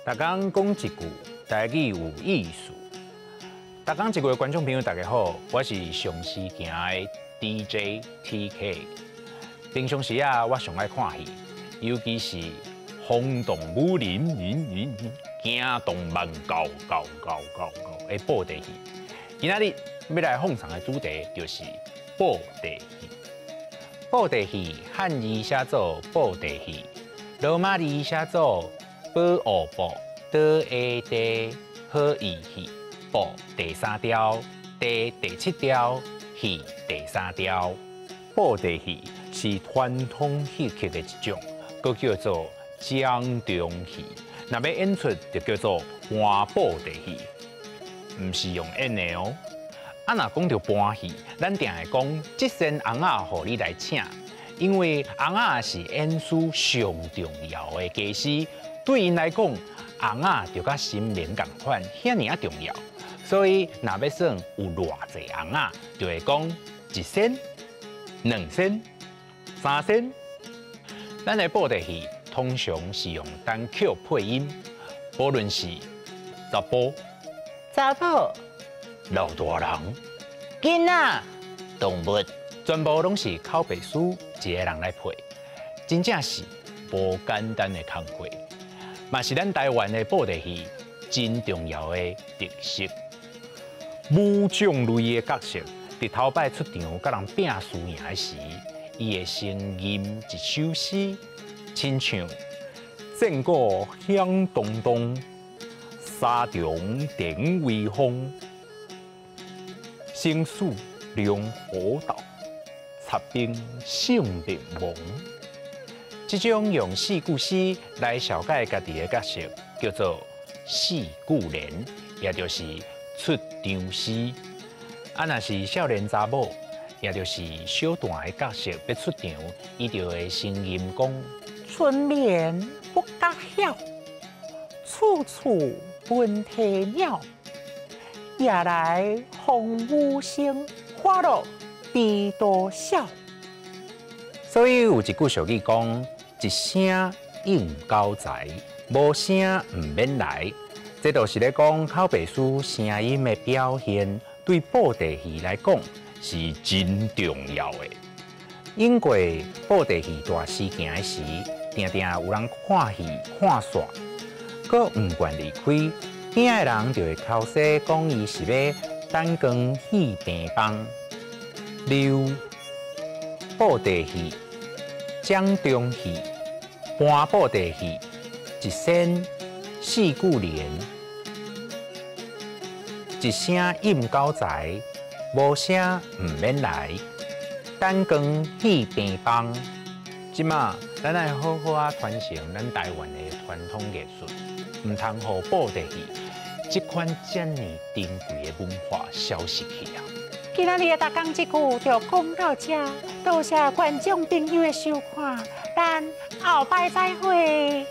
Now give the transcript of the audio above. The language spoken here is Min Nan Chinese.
逐工講一句台語有意思。逐工一句的觀眾朋友，大家好，我是上時行的 DJ TK。平常時啊，我上愛看戲，尤其是轟動武林、驚動萬教教教教教的布袋戲。今仔日欲來放送的主題就是布袋戲。布袋戲漢字寫做布袋戲，羅馬字寫做寶學布，倒下地好義戲，布第三調，地第七調，戲第三調。布袋戲是傳統戲曲的一種，閣叫做掌中戲。若欲演出，就叫做搬布袋戲，毋是用演的哦。啊，若講著搬戲，咱定會講這身尪仔予你來請，因為尪仔是演師上重要的家私，對𪜶來講，尪仔就佮神明仝款，遐爾仔重要。所以，若欲算有偌濟尪仔，就會講一身、兩身、三身。咱的布袋戲通常是用單曲配音，無論是查埔、查某、老大人、囡仔、動物，全部攏是口白師一个人來配，真正是無簡單的工課，嘛是咱台灣的布袋戲真重要的特色。武將類的角色，佇頭擺出場佮人拚輸贏的時，伊會先吟一首詩，親像戰鼓響咚咚，沙場展威風，生死龍虎鬥，插兵勝滅亡。這種用四句詩來紹介家己的角色，叫做四句聯，也就是出場詩。啊，若是少年查某，也就是小旦的角色欲出場，伊就會先吟講：春眠不覺曉，處處聞啼鳥。夜來風雨聲，花落知多少。所以有一句俗語講：一聲應九才，無聲毋免來。這就是咧講口白師聲音的表現，對布袋戲來講是真重要的。演過布袋戲大事件的時，定定有人看戲看煞，閣毋願離開，邊仔的人就會剾洗講伊是欲等光戲棚房。例如布袋戲、掌中戲、搬布袋戲、一仙四句聯、一聲應九才，無聲毋免來，等光戲棚房。這馬咱愛好好仔傳承咱台灣的傳統藝術，毋通予布袋戲這款遮爾珍貴的文化消失去啊！今仔日的逐工一句就講到這，多謝觀眾朋友的收看，咱後擺再會。